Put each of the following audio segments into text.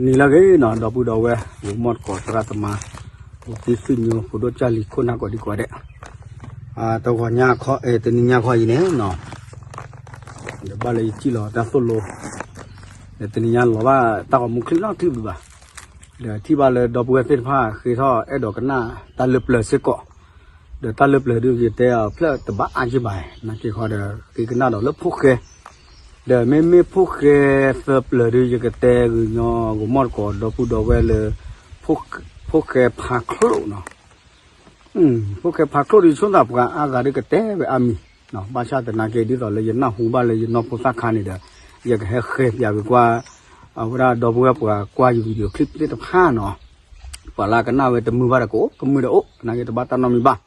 နံၤလၢအဂ့ၤနီၤ ဒီပုၢ်ဒီဝဲၢ် ဂီၤမီၢ်သကိးသရၣ်သမါ ဖိသံသုးညိ ဖိဒိၣ်ကၢ်လံၤခိၣ်နၢ်ကိးဒံကိးဒဲး, တဂီၤညါခီ တနံၤညါခီအံၤန့ၣ်နီၤ ဒီးဘၣ်လၢယစံၣ်လီၤတၢ်သိၣ်လိ ဒီးတနံၤညါလီၤဘၣ်တၢ်ဂီၤမူချံနီတချံဘၣ်ဘၣ်, ဒီးထံၣ်ဘၣ်လၢဒီပုၢ်ဝဲၢ်သ့ၣ်တဖၣ်ဃ့ထီၣ်အဲၣ်ဒိးကနၣ်တၢ်လၢပျၢၤစ့ၢ်ကီး, ဒီးတၢ်လၢပျၢၤဒုးယတဲအီၤဖျၢၣ်တဘၣ်အါက့ဘၣ်, နာ်က့ၤဃီဒီး ဃ့ကနၣ်ဒီးလၢဖိၣ်ဃဲ ဒီးမ့မ့ၢ်ဖိၣ်ဃဲသၢပျၢၤဒုး ယကတဲဂ့ၤညီဂီၤမီၢ်သကိးဒီပုၢ်ဒီဝဲၢ်လၢ ဖိၣ်ဃဲဖးချိၣ်နီၤ, ဖိၣ်ဃဲဖးချိၣ်ဒုး ဆိသးပှၤအါဂၤဒုးကတဲဝဲအါမံၤ, ဘၣ်ဆၣ်သနာ်က့ ဒ်သိးလၢယနၢ်ဟူဘၣ်လၢယနီၢ်ဖိသၣ်ခါန့ၣ်ဒီး ယကဟဲဃဲၤပျးကွံာ်ကွၢ် အဝဲဒၣ်ဒီပုၢ်ဝဲၢ်ပှၤကွၢ်ယ video clip သ့ၣ်တဖၣ်နီၤ, ပှၤလၢကနၣ်ဝဲတမုာ်ဘၣ်ဒီးကအိၣ် ကမုာ်ဒီးအိၣ် သနာ်က့တဘၣ်တၢ်နီတမံၤဘၣ်.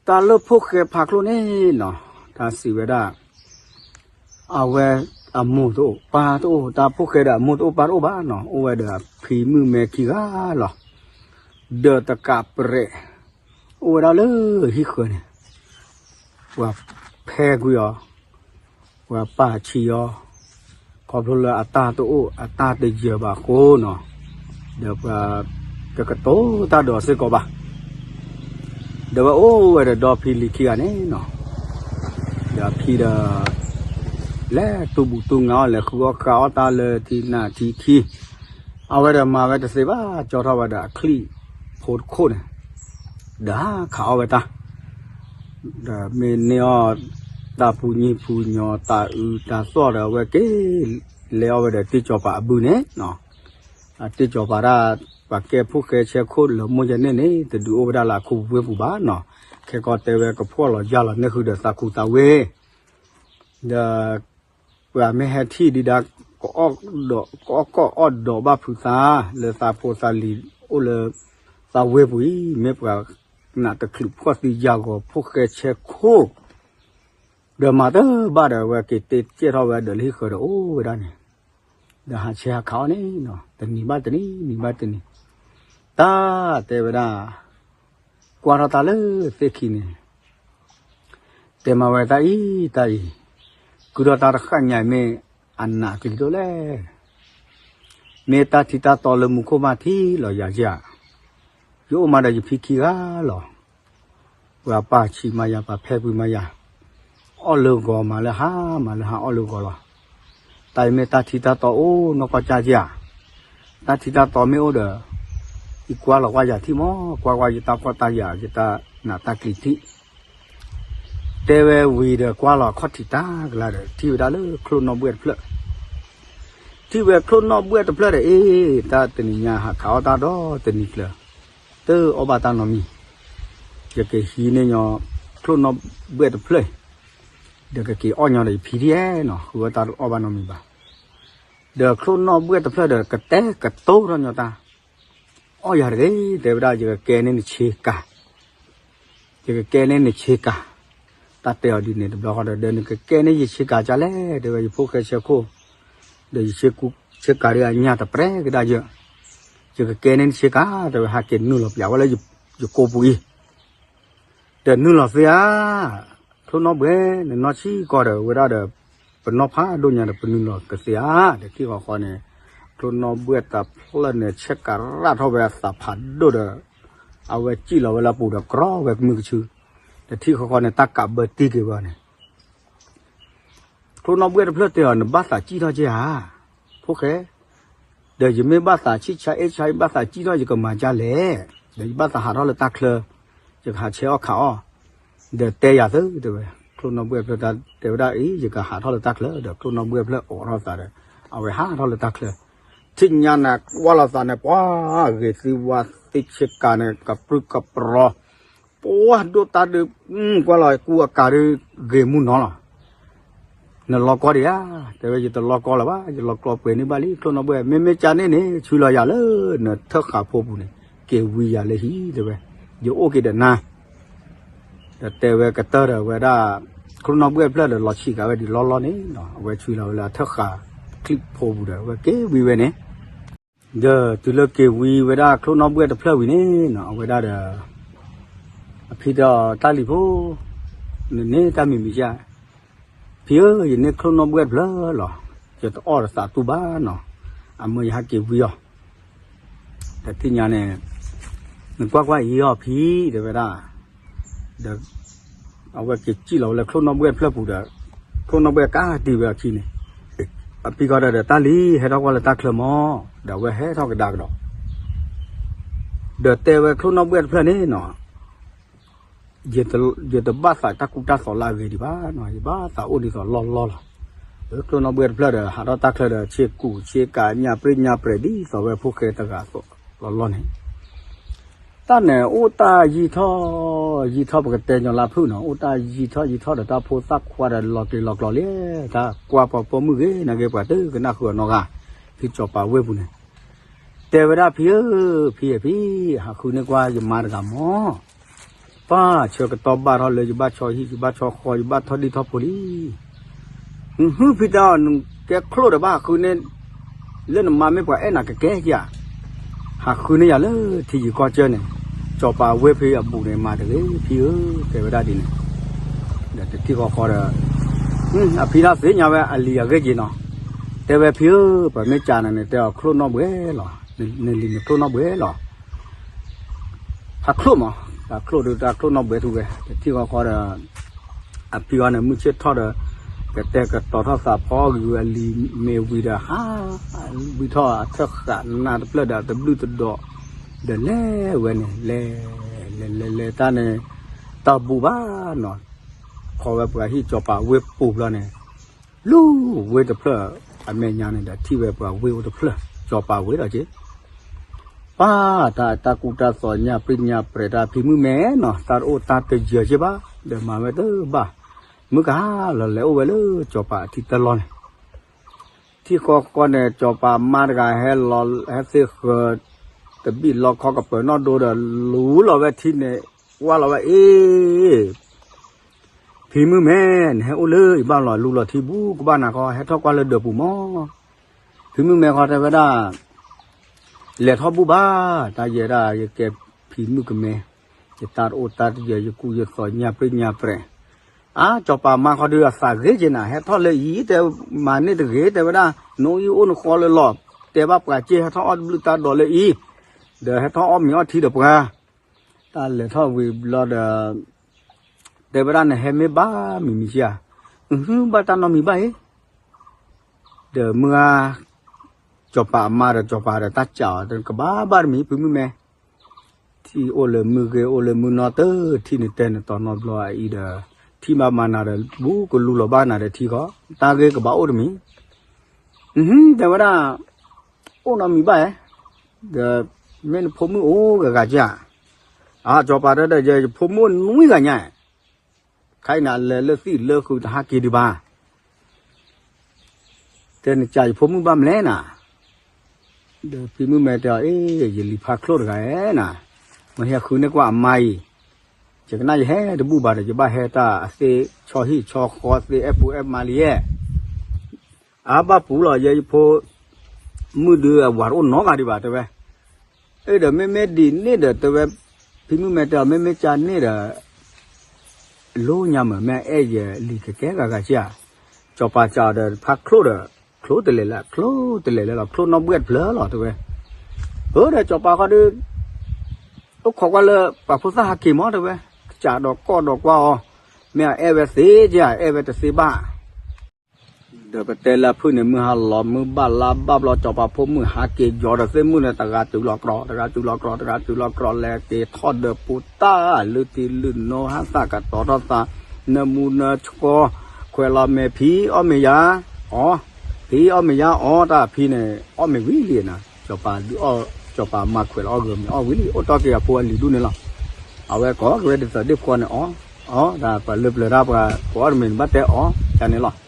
တၢ်လၢဖိၣ်ဃဲဖးချိၣ်န့ၣ်နီၤ တၢ်စံးဝဲဒၣ် အဝဲအမိၢ်တအိၣ်ပၢ်တအိၣ်, တၢ်ဖိၣ်ဃဲဒီးအမိၢ်တအိၣ်ပၢ်တအိၣ်ဘၣ်နီၤ, အိၣ်ဝဲဒီးအဖံမုၣ်မဲခံဂၤလီၤ. ဒီးတကးပြဲး အိၣ်ဝဲဒၣ်လၢဟံၣ်ဃၢၤန့ၣ် ပှၤဖဲကွံာ်အီၤ, ပှၤပာ်ဆံးအီၤ, ခီဖျိလၢအတၢ်တအိၣ်အတၢ်တယၢၤဘၣ်အဃိနီၤ, ဒီးပှၤတကတိၤတၢ်ဒီးစ့ၢ်ကီးဘၣ်. ဒီးဝဲအိၣ်ဝဲဒီးဒီဖံလံၤခံဂၤန့ၣ်နီၤ, ဒီးအဖံဒီး လဲၤတူၢ်ဘူၣ်တူၢ်ငါအီၤ လဲၤဃုအီၣ်ဃုအီၣ်တၢ်လၢထံနၢ်ထံခံ, အဝဲဒီးမၤဝဲတသ့ဘၣ် ကၠီထီၣ်ဝဲဒီးအချံၣ်ဖိတခိၣ်န့ၣ်, ဒီးဟးခးအီၣ်ဝဲတၢ်, ဒီးမ့ၢ်န့ၢ်အီၤ တၢ်ပူၤညံၣ်ပူၤညီၤ တၢ်အုးတၢ်သီၣ်ဒီး အဝဲက့ၤလဲၤအီၣ်ဝဲဒီးတ့ၢ်ကၠီၤပၤအဘုန့ၣ် တ့ၢ်ကၠီၤပၤဒၣ် ပှၤကဲဖိၣ်ဃဲဆဲခိၣ်လၢမိၢ်ယဲန့ၣ်န့ၣ် တဒုးအိၣ်ဝဲဒၣ်လၢအခူပူၤဝ့ၢ်ပူၤဘၣ်နီၤ, ခဲကီးတဲဝဲကဖှီၣ်လီၤယၢ်လီၤန့ၢ်ဃုာ်ဒီးသးခူသးဝ့ၢ်, ဒီး ပှၤမ့ၢ်ဟဲထံၣ်ဒံးဒၣ် ကအီၣ်ကီၢ်အီၣ်ဒီးဘၣ်ဖုးသး လၢသးဖိသးလံၤအိၣ်လၢ သးဝ့ၢ်ပူၤအံၤ မ့ၢ်ပှၤနးတချုးဖှီၣ်သံယၢ်ဂီၤဖိၣ်ဃဲဆဲခိၣ် ဒီးမၤတဘၣ်ဒီး အဝဲက့ၤတ့ကဲထီၣ်ဝဲဒီးလၢဟံၣ်ဃၢၤဒီးအိၣ်ဝဲဒၣ်န့ၣ်, ဒီးဟးဆဲဟးခးအီၣ်န့ၣ်နီၤ တနံၤဘၣ်တနံၤ နံၤဘၣ်တနံၤ, တၢ်တဲဝဲဒၣ် ကွၢ်ထီၣ်တၢ်လၢသ့ၣ်ခံန့ၣ် တဲမၤဝဲတၢ်အံၤတၢ်အံၤ, ကုၢ်ထီၣ်တၢ်တဃၣ်ညါအံၤမ့ၢ်အနးအကျံၤဒိၣ်လဲၣ်, မ့ၢ်တၢ်ထံတၢ်တီလၢမူခိၣ်မၤထံလီၤယၤဧါ, ယအိၣ်မးဒီးယဖံခံဂၤလီၤ, ပှၤပာ်ဆံးမၤယၤ ပှၤဖဲကွံာ်မၤယၤ, အီၣ်လၢဂီၤမၤလၢဟါ မၤလၢဟါအီၣ်လၢဂီၤလီၤ, တၢ်အံၤမ့ၢ်တၢ်ထံတၢ်တီအိၣ်နီၢ်ကီၢ်ကၠၢ်ဧါ, တၢ်ထံတၢ်တီမ့ၢ်အိၣ်ဒီး ယကွၢ်လီၤကွၢ်ယၤထံၣ်မး ကွၢ်ကွၢ်ယတၢ်ကီတၢ်ယာ် ယတၢ်နးတၢ်ကျံၤထံၣ်, တဲဝဲဝံၤဒီးကွၢ်လီၤခီၣ်ထံးတၢ်ကလါဒီး ထံၣ်ဝဲဒၣ်လၢချိၣ်နီၣ်ဘှဲၣ်တဖျၢၣ်, ထံၣ်ဝဲချိၣ်နီၣ်ဘှဲၣ်တဖျၢၣ်ဒီး အ့ တၢ်တနံၤညါဟးခးအီၣ်တၢ်ဒီးတနံၤကျၢၤ, တအီၣ်ဘၣ်တၢ်နီတမံၤ, ယကဟံးန့ၢ်ညီ ချိၣ်နီၣ်ဘှဲၣ်တဖျၢၣ်, ဒီးကက့ၤအီၣ်ညီဒီးယဖံဒ်နီၤ ဃုအီၣ်တၢ်တအီၣ်ဘၣ်နီတမံၤဘၣ်, ဒီးချိၣ်နီၣ်ဘှဲၣ်တဖျၢၣ်ဒီးကတဲကတိၤထီၣ်ညီတၢ် အီၣ်ယၤတဂ့ၤ တဲဝဲဒၣ် ယကကဲန့ၢ်နဆ့ကၤ, ယကကဲန့ၢ်နဆ့ကၤ, တၢ်တဲအီၤဒ်န့ၣ်တဘျီဃီဒီး ဒီးနကကဲန့ၢ်ယဆ့ကၤကၢ်လဲၣ် တဲဝဲ ယဖိၣ်ဃဲဆဲခိၣ်, ဒီးယဆ့ကၤဒုးအညၣ်တပြဲကဒါယၢၢ်, ယကကဲန့ၢ်နဆ့ကၤ တဲဝဲ ဟးက့ၤနုာ်လီၤပျးဝဲလၢယကိာ်ပူၤအံၤ ဒီးနုာ်လီၤသ့ဧါ, ချိၣ်နီၣ်ဘှဲၣ် နနီၢ်ဆံးကီးဒီး ဝဲဒၣ်ဒီး ပနီၢ်ဖးဒိၣ်ညါဒီး ပနုာ်လီၤကသ့ဧါ, ဒီးထံၣ်ဃီဃီန့ၣ် ချိၣ်နီၣ်ဘှဲၣ်တဖျၢၣ်န့ၣ် ဆဲကၤရၣ်ထီၣ်ဝဲအသးဖးဒိၣ်ဒီး အဝဲစံၣ်လီၤဝဲလၢအပူၤဒီးကြီဝဲကမုၢ်ကဆူ, ဒီးထံၣ်ဃီဃီန့ၣ် တၢ်ကးဘၢတံၢ်က့ၤဝဲန့ၣ် ချိၣ်နီၣ်ဘှဲၣ်တဖျၢၣ်တဲအီၤ နဘၣ်သးစံၣ်ထီၣ်က့ဧါ, ဖိၣ်ဃဲ, ဒီးယမ့ၢ်ဘၣ်သးဆံၣ်ဆါအ့ၣ်ဆါ ယဘၣ်သးစံၣ်ထီၣ် ယကမၤကၢ်လဲၣ်, ဒီးယဘၣ်သးဟးထီၣ်လၢတၢ်ချၢ, ယကဟးဆဲးအီၣ်ခးအီၣ်, ဒီးတဲယၤသုတဲဝဲ, ချိၣ်နီၣ်ဘှဲၣ်တဖျၢၣ်တဲဝဲဒၣ်အံၤ ယကဟးထီၣ်လၢတၢ်ချၢ, ဒီးချိၣ်နီၣ်ဘှဲၣ်တဖျၢၣ်အိးထီၣ်သးဒီး အဝဲဟးထီၣ်လၢတၢ်ချၢ, ထံၣ်ညါန့ၣ်ကွၢ်လီၤသးန့ၣ် ပှၤဂ့ၤသံဝါသံဆ့ကၤန့ၣ် ကပြုၢ်ကပြီၤ ပှၤဒိၣ်တၢ်ဒုး, ကွၢ်လီၤကူအကၤဒုး ဂ့ၤမူနီၤလီၤ. နလီၤကီဒံးဧါ, တဲဝဲ ယတလီၤကီလၢၤဘၣ်, ယလီၤကီပှဲၤန့ၢ်ဘၣ်လံ ချိၣ်နီၣ်ဘှဲၣ်, မ့မ့ၢ်ကန့ၣ်န့ၣ် ဆှၢလီၤယၤလၢနထၢၣ်ဃာ်ဖိပူၤန့ၣ် က့ၤဝံယၤလၢဟံၣ်တဲဝဲ, ယအိၣ်က့ၤဒီးနၤ ဒီးတဲဝဲကတၢၢ်ဒီးဝဲဒၣ် ချိၣ်နီၣ်ဘှဲၣ်တဖျၢၣ်ဒီးလီၤဆံးကၤဝဲဒံးလီၤလီၤန့ၣ်, အဝဲဆှၢလီၤဝဲလၢအထၢၣ်ဃာ်ချံၣ်ဖိပူၤဒီး အဝဲက့ၤဝံဝဲန့ၣ် ဒီးတုၤလၢက့ၤဝံဝဲဒၣ်ချိၣ်နီၣ်ဘှဲၣ်တဖျၢၣ်ဝံၤန့ၣ်နီၤ အဝဲဒၣ်ဒီး အဖံတဲအီၤ တၢ်လံၤဖိ, နန့ၢ်တၢ်မံၤမံၤဧါ, ဖံဧၢ, ယန့ၢ်ချိၣ်နီၣ်ဘှဲၣ်တဖျၢၣ်လီၤ, ယတအီၣ်ဒီးသးတူၢ်ဘၣ်နီၤ, အမၢယဟဲက့ၤဝံအီၤ, တထံၣ်ညါန့ၣ်, နကွၢ်ကွၢ်အံၤအီၤဖံ တဲဝဲဒၣ်, ဒီး အဝဲက့ၤစံၣ်လီၤဝဲလၢချိၣ်နီၣ်ဘှဲၣ်တဖျၢၣ်ပူၤဒီး, ချိၣ်နီၣ်ဘှဲၣ်ကးတံာ်ဝဲအခံန့ၣ်, အဖံကီဒီး တၢ်လံၤ ဟဲထီၣ်ကွၢ်လၢတၢ်ချၢမး, ဒီးအဝဲဟဲထီၣ်ကဒါကဒီး, ဒီးတဲဝဲချိၣ်နီၣ်ဘှဲၣ်တဖျၢၣ်န့ၣ်နီၤ ယတဘၣ်သးတၢ်ကူတၢ်သိးလၢအဂ့ၤဒံးဘၣ်နီၤ, ယဘၣ်သးအိၣ်ဒ်သိးလီၢ်လီၢ်လီၤ. ချိၣ်နီၣ်ဘှဲၣ်တဖျၢၣ်ဒီး ဟးထီၣ်တၢ်ချၢဒီး ဆ့ကူဆ့ကၤညၣ်ပြံညၣ်ပြဲၤဒ်သိးဝဲဖိၣ်ဃဲတဂၤအသိးလီၢ်လီၢ်န့ၣ်, တၢ်န့ၣ်အိၣ်တၢ်ယံာ်ထီၣ်ယံာ်ထီၣ် ပကတဲညီလၢဖုၣ်နီၤ, အိၣ်တၢ်ယံာ်ထီၣ်ယံာ်ထီၣ်ဒီးတၢ်ဖိသၣ်ခွါဒီးလီၤကျံၤလီၤကျိၤလံ, တၢ်ကွၢ်ပှၤပိာ်မုၣ်ဂ့ၤ နာ်က့ပှၤတကနၣ်ဃုာ်အီၤနီတဂၤ, ဖံကၠီၤပၤဝ့ၢ်ပူၤန့ၣ် တဲဝဲဒၣ်ဖံဧၢ, ဖံဧၢဖံ, ဟးဃုန့ၢ်ကွၢ်ယမါတဂၤမး, ပၢ်ဆၢကတီၢ်ဘၣ်ထီၣ်လၢယဘၣ်ဆီဟံၣ် ယဘၣ်ဆီဃီ ယဘၣ်ထီၣ်ဒံထီၣ်ဖိလံ. ဟုဟုဖံတဲအီၤ နကဲချိၣ်ဒီးဘၣ်ဟးဃုန့ၢ် လၢနမါမ့ၢ်ပှၤအဲၣ်နၤကကဲဧါ, ဟးဃုန့ၢ်ယၤလၢထံယံၤကီၢ်စၢၢ်န့ၣ်, ကၠီၤပၤဝ့ၢ်ဖံအဘူးန့ၣ်မၤတဂ့ၤ ဖံဧၢ, တဲဝဲဒၣ်ဒ်န့ၣ် ဒီးတထံၣ်ဃီဃီဒီး, အဖံတၢ်သ့ၣ်ညါဝဲအလံၤအဂ့ၢ်က့ၤနီၤ, တဲဝဲဖံဧၢ, ပမ့ၢ်ကးနၤန့ၣ် တဲအီၤချိၣ်နီၣ်ဘှဲၣ်လီၤ, နလံၤန့ၣ်ချိၣ်နီၣ်ဘှဲၣ်လီၤ, ဟးချိၣ်မး, တၢ်ချိၣ်ဒီးတၢ်ချိၣ်နီၣ်ဘှဲၣ်ထူဝဲ, တထံၣ်ဃီဃီဒီး အဖံအီၤန့ၣ် မုၢ်ဆ့ၣ်ထီၣ်ဒီး ကတဲာ်ကတီၤထီၣ်သးဖီဂုၤအလံၤမ့ၢ်ဝံၤဒီးဟး, ဝံထီၣ်အထၢၣ်ဃာ်နးတဖျၢၣ်ဒီးတဘျုးတဒီး, ဒီးလဲၤဝဲန့ၣ် လဲၤ, လဲၤလဲၤလဲၤတၢ်န့ၣ်, တၢ်ဘူးဘၣ်နီၤ, ခီဝဲပှၤဟံၣ်ကၠီၤပၤဝ့ၢ်ပူၤဘျီန့ၣ်, လူၤဝ့ၢ်တဖျၢၣ်အမဲာ်ညါန့ၣ်ဒီးထံၣ်ဝဲပှၤဝ့ၢ်အိၣ်တဖျၢၣ် ကၠီၤပၤဝ့ၢ်ဒီးက့ၤ ပၢ်တၢ်ကူတၢ်သိးညၣ်ပြံညၣ်ပြဲၤတၢ်ဖံမုၣ်မဲနီၤ တၢ်တအိၣ်တၢ်တယၢၤက့ၤဘၣ်, ဒီးမၤဝဲတဘၣ်, မုၢ်ကဟါလီၤလဲၤအိၣ်ဝဲလၢကၠီၤပၤအထံတလီၢ်န့ၣ်, ထံဃီဃီန့ၣ် ကၠီၤပၤမါတဂၤဟဲလီၤဟဲသ့ၣ်ဃၢၤ, တဘံၣ်လီခီကပၢၤနီၣ်ဒိဒီး လူၤလီၤဝဲထံန့ၣ်, ကွၢ်လီၤဝဲအ့ၣ် ဖံမုၣ်မဲ, နဟဲအိၣ်လၢယဘၣ်လီၤလူလီၤထံဘူးကဘၣ်နၤခီ ဟဲထီၣ်ကွၢ်လၢဒၢးပူၤမး, ဖံမုၣ်မဲခီတဲဝဲဒၣ်, လဲၤထီၣ်ဘူးဘၣ်, တၢ်ယဲဒၣ်ယကဲဖံမုၣ်ကမဲ, ယတၢ်တအိၣ်တၢ်တယၢၤ ယကူယသိးညၣ်ပြံညၣ်ပြဲၤ, အါ ကၠီၤပၤမါခီဒုးအသးဂ့ၤက့ၤနၤ ဟဲထီၣ်လၢအံၤ တဲမၤန့ၢ်တဂ့ၤ တဲဝဲဒၣ်နအိၣ်အံၤအိၣ်နဃီလၢလီၤ, တဲဘၣ်ပှၤက့ၢ်ဟဲထီၣ်အီၣ်တဘျုးတၢ်ဒီးလၢအံၤ, ဒီးဟဲထီၣ်အီၣ်မ့ၤအီၣ်ထံဒီးပှၤ တၢ်လဲၤထီၣ်ဝံၤဘျီဒီး, တဲဝဲဒၣ်နဟဲမ့ၢ်ဘၣ်မံၤမံၤဧါ, ဟုဘၣ်တၢ်နီတမံၤဘၣ်အံၤ, ဒီးမုၢ်ဂၤ, ကၠီၤပၤအမါဒီးကၠီၤပၤဒီးတၢ်စးအီၤ ကဘၣ်ဘၣ်တမံၤ ဖံမုၣ်မဲ, ထံၣ်အိၣ်လၢမုၢ်ဂ့ၤအိၣ်လၢမုၢ်နီတထံၣ်န့ၣ် တဲနတီၤနီတဘျီအံၤဒီး, ထံၣ်ဘၣ်မၤနၤဒီး ဘူးကလူလီၤဘၣ်နၤဒီးထံဃီ, တၢ်ဂ့ၤကဘၣ်အိၣ်တမံၤ တဲဝဲဒၣ်, အိၣ်နီတမံၤဘၣ်ဧါ, ဒီး, မ့ၢ်နဖိမုၣ်အိၣ်ဂၤဂၤဧါ, အကၠီၤပၤတဲဒီး ယဖိမုၣ်နွံဂၤညါ, ခဲအံၤနလဲၤလၢသံၣ်လၢဃုာ်တဟးက့ၤဒံးဘၣ် တဲနကးယဖိမုၣ်ဘၣ်မလဲၣ်နၤ, ဒီးဖံမုၣ်မဲတဲအီၤ အ့ၣ် ယလံၤဖးချိၣ်တဂၤဧါနၤ, မ့ၢ်ဟဲဃုန့ၢ်ကွၢ်အမါအံၤ, ယကနၣ်ယဟဲတဘူၣ်ဘၣ်ဒီး ယဘၣ်ဟဲတၢ်အသ့ဆီဟံၣ်ဆီဃီသ့အဲၣ်ပူၤအဲၣ်မါလံဧါ အါဘၣ်ပူၤလီၤ ယဲယဖိမုၣ်ဒုးအဝၤတအိၣ်နီတဂၤဒံးဘၣ်တဲဝဲ, အ့ၣ်ဒီးမ့မ့ၢ်ဒ်န့ၣ်ဒီးတဲဝဲ, ဖံမုၣ်မဲတဲအီၤ မ့မ့ၢ်ကန့ၣ်ဒီး, လိညါမး မ့ၢ်အဲၣ်ယလံၤကကဲဂၤဂၤဧါ, ကၠီၤပၤစးအီၤဒီးဖးချိၣ်ဒီး, ချိၣ်တလဲၤလၢ ချိၣ်တလဲၤလၢလီၤ ချိၣ်နီၣ်ဘှဲၣ်တဖျၢၣ်လီၤတဲဝဲ, အၢဒီးကၠီၤပၤဃီဒီး အိၣ်ခိးကွၢ်လၢပှၤဖိသၣ်ဟးက့ၤမးတဲဝဲ, ကးဒီးကီၢ်ဒီးကွၢ်အီၤ, မ့ၢ်အအဲၣ်ဝဲသ့ဧါ အဲၣ်ဝဲတသ့ဘၣ် ဒီးပတဲလၢအဖုၣ်န့ၣ် မုၢ်ဟါလီၤမုၢ်ဘၣ်လါဘၣ်ဘျီ ကၠီၤပၤဖိမုၣ်ဟးက့ၤယီၤဒီးသ့ၣ်မုၣ်န့ၣ် တဂၤတုၤလီၤကြီ တဂၤတုၤလီၤကြီ တဂၤတုၤလီၤကြီ လဲၤက့ၤထီၣ်ဒီးပူၤတၢ် လုၢ်ထံလုၢ်နိဟါသၣ်ကတီၤထီၣ်သး နၢမူနၢဆှီ ခွဲးလီၤမဲာ်ဖံအီၣ်မ့ၤယါ အီ ဖံအီၣ်မ့ၤယါအီ တၢ်ဖံန့ၣ် အီၣ်မ့ၤဝံၤလံနီၤ ကၠီၤပၤဒုးအီၣ် ကၠီၤပၤမၤခွဲးလီၤအီၣ်ဂၢၢ်မ့ၤအီၣ်ဝံၤလံ အိၣ်တီၢ်က့ၤအဖိအလံၤဒူၣ်န့ၣ်လီၤ. အဝဲကိးက့ၤဝဲဒ်သိးဒ့ၣ်ဖိန့ၣ်အီ အီ တၢ်ပှၤလၢပျၢၤတၢ်ပှၤကိးအီၣ်တမ့ၤန့ၣ် ဘၣ်တဲအီ ကန့ၣ်လီၤ.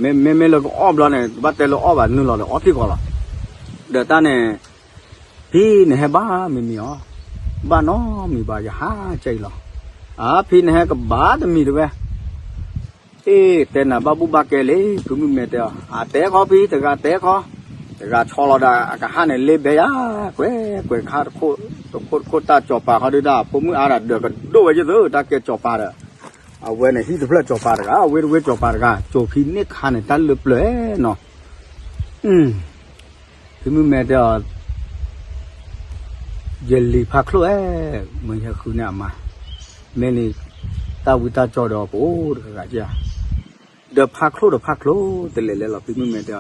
မ့မ့ၢ်လၢကအီၣ်ဘျီန့ၣ် တဘၣ်တဲလၢအီၣ်ဘၣ်နုာ်လီၤဒီးအီထံကီးလီၤ. ဒီးတၢ်န့ၣ် ဖံန့ၣ်ဟဲဘၣ်မံၤမံၤအီ ဘၣ်နီတမံၤဘၣ် ယဟါကၢအံၤလီၤ. အါ ဖံန့ၣ်ဟဲကဘၣ်တမံၤတဲဝဲ အ့ၣ် တဲနၤဘၣ်ဘူၣ်ဘၣ်ကဲလံ ဖုမုၣ်မဲာ်တဲအီၤ အတဲခီဖံ တဂၤတဲခီ တဂၤဆီလီၤဒီး အကဟၣ်န့ၣ်လ့ဘဲယါ ကွဲးကွဲးကဟၣ်တခိၣ်တခိၣ်တခိၣ် တၢ်ကၠီၤပၤခီဒုးတၢ် ဖိမုၣ်အါဒီးဒၢးကဒိၣ်ဝဲယသ့ တၢ်ကဲကၠီၤပၤဒီး အဝဲန့ၣ်ဟံၣ်တဖျၢၣ်ကၠီၤပၤတဂၤ အဝ့ၢ်တဝ့ၢ်ကၠီၤပၤတဂၤ ကၠိၤဖံန့ၣ်ခါန့ၣ် တၢ်လၢပျၢၤနီၤ အ ဖံမုၣ်မဲတဲအီၤ, ယလံၤဖးချိၣ်ဧၢ, မ့ၢ်ယဟဲဃုန့ၢ်အမါ, မ့ၢ်န့ၣ် တၢ်ဝံတၢ်ကၠီဒီးကအိၣ်တဂၤဂၤဧါ, ဒီးဖးချိၣ်ဒီးဖးချိၣ်တလဲၤလဲၤလီၤ. ဖံမုၣ်မဲတဲ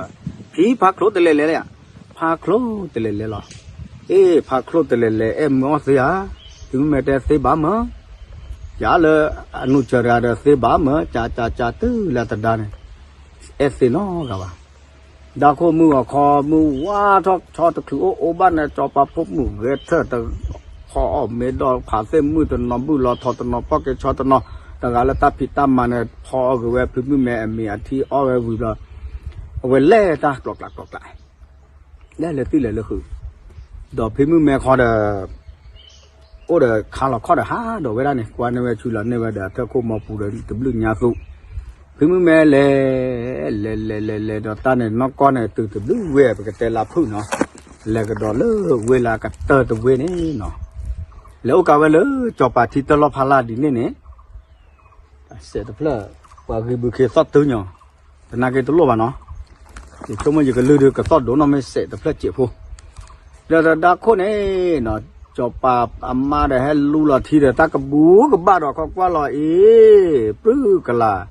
အီၤ, ဖံဖးချိၣ်တလဲၤလဲၤလၢယၤ, ဖးချိၣ်တလဲၤလဲၤလီၤ. အ့ ဖးချိၣ်တလဲၤလဲၤ အဲၣ်မၢအီၣ်သ့ဧါ. ဖံမုၣ်မဲတဲသ့ဘၣ်မၢ်, ယၤလၢအနူၢ်စၢၤတဂၤဒီးသ့ဘၣ်မၢ်, ကကကတုၤလၢတဒါန့ၣ် အဲၣ်သ့နီတဂၤဘၣ်. ဒီးခိၣ်မုၢ်ဂီၤခီမုၢ်ဝါထီၣ်ဆီတချုးအိၣ်အိၣ်ဘၣ်န့ၣ် စီၤပၤဖိမုၣ်ဂဲၤထၢၣ်တ ဖီအီၣ်မ့ၤဒီးဖးသ့ၣ်မုၣ်တနီၤ ဘုၣ်လီၤထီတနီၤ ဖီက့ၤဆီတနီၤ, တဂၤလၢတၢ်ဖံးတၢ်မၤန့ၣ် ဖီအီၣ်ဂ့ၤဝဲဖံမုၣ်မဲအမ့ၤအထံအီၣ်ဝဲဝံၤဘျီ, အဝဲလဲၤတၢ်ကျီကျးကျီကျး လဲၤလၢသံၣ်လဲၤလၢဃုာ်, ဒီးဖံမုၣ်မဲခီဒီး အိၣ်ဒီးခါလီၤခီၣ်ဒီးဟးဒီးဝဲဒၣ်န့ၣ် ကွၢ်န့ၢ်ဝဲဆူလီၤန့ၢ်ဝဲဒီးအထၢၣ်ခိၣ်မီပူၤဒီးတဘျုးညါသူ, ဖံမုၣ်မဲလဲၤ လဲၤလဲၤလဲၤလဲၤဒီးတၢ်န့ၣ် နီၢ်ကီၢ်န့ၣ် တုၤတဘျုးဝဲ ပကတဲလၢဖုၣ်နီၤ, လဲၤကဒီးလၢဝ့ၢ်လၢအကတၢၢ်တဝ့ၢ်န့ၣ်နီၤ, လဲၤအိၣ်ကးဝဲလၢစီၤပၤထံတၢၢ်လီၢ်ဖးလၢ်ဒ်န့ၣ်န့ၣ် စဲးတဖျၢၣ် ပှၤဂံၢ်ဘုခ့သီၣ်တုၤညီ, တနာ်က့တလိၣ်ဘၣ်နီၤ, ယဆိကမိၣ်ယကလုၢ်ဒုးကသီၣ်ဒိၣ်နီၢ်မ့ၢ်စဲးတဖျၢၣ်စဲးဖိ, ဒီးတဒါခိၣ်န့ၣ်နီၤ, စီၤပၤအမါဒီးဟဲလူလီၤထံဒီး တၢ်ကဘူးကဘၣ်ဒီးခီကွၢ်လီၤအံၤ, ပြုၢ်ကလာ်,